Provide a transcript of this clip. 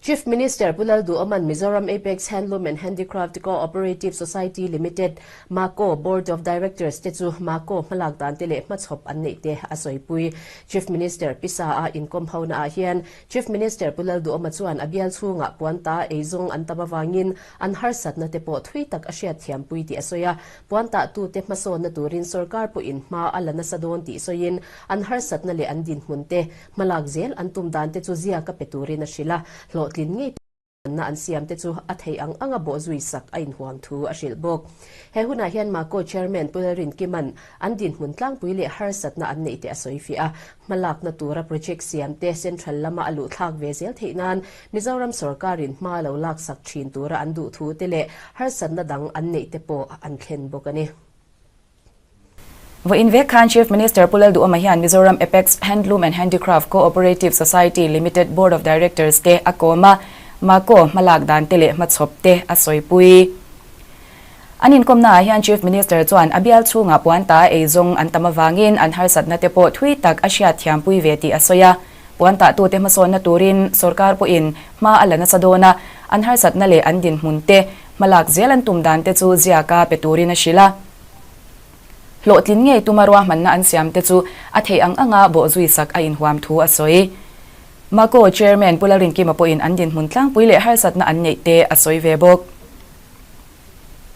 Chief Minister Pu Lalduhoma'n Mizoram Apex Handloom and Handicraft Co-operative Society Limited, MACO, Board of Directors te chu MACO hmalak dan te leh hmachhawp an neih te a sawipui. Chief Minister Pisa a inkawm hona ah hian Chief Minister Pu Lalduhoma chuan a bial chhungah puanta eizawng an tam avangin an harsatna te pawh thui tak a hriatthiampui tih a sawi a. Puantahtute hmasawnna turin sorkar pawhin hma a la nasa dawn tih sawiin an harsatna leh an dinhmun te Hmalak zel an tum dan te chu ziaka pe turin a hrilh a, hlawhtlin ngei tanna an siam te chu a theih ang anga bawhzui sak a inhuam thu a hrilh bawk. He hunah hian Mako Chairman Pu Lalrinkima'n an dinhmun tlangpui leh harsatna an neih te a sawi fiah a, hmalakna tura project siam te Central lama a luhthlak ve zel theih nan Mizoram sawrkarin hma lo laksak thin tura an duh thu te leh harsatna dang an neih te pawh an thlen bawk a ni. Vawiin vek khan Chief Minister Pu Lalduhoma hian Mizoram Apex Handloom and Handicraft Co-operative Society Limited Board of Directors te a kawm a, Mako hmalak dan te leh hmachhawp te a sawipui. An inkawmna ah hian Chief Minister chuan a bial chhungah puanta eizawng an tam avangin an harsatna te pawh thui tak a hriatthiampui ve tih a sawi a. Puantahtute hmasawnna turin sorkar pawhin hma a la nasa dawn a, an harsatna leh an dinhmun te, hmalak zel an tum dan te chu ziaka pe turin a hrilh a. Hlawhtlin ngei tuma ruahmanna an siam te chu a theih ang anga bawhzui sak a inhuam thu a sawi. Mako Chairman Pu Lalrinkima pawhin an dinhmun tlangpui leh harsatna an neih te a sawi ve bawk.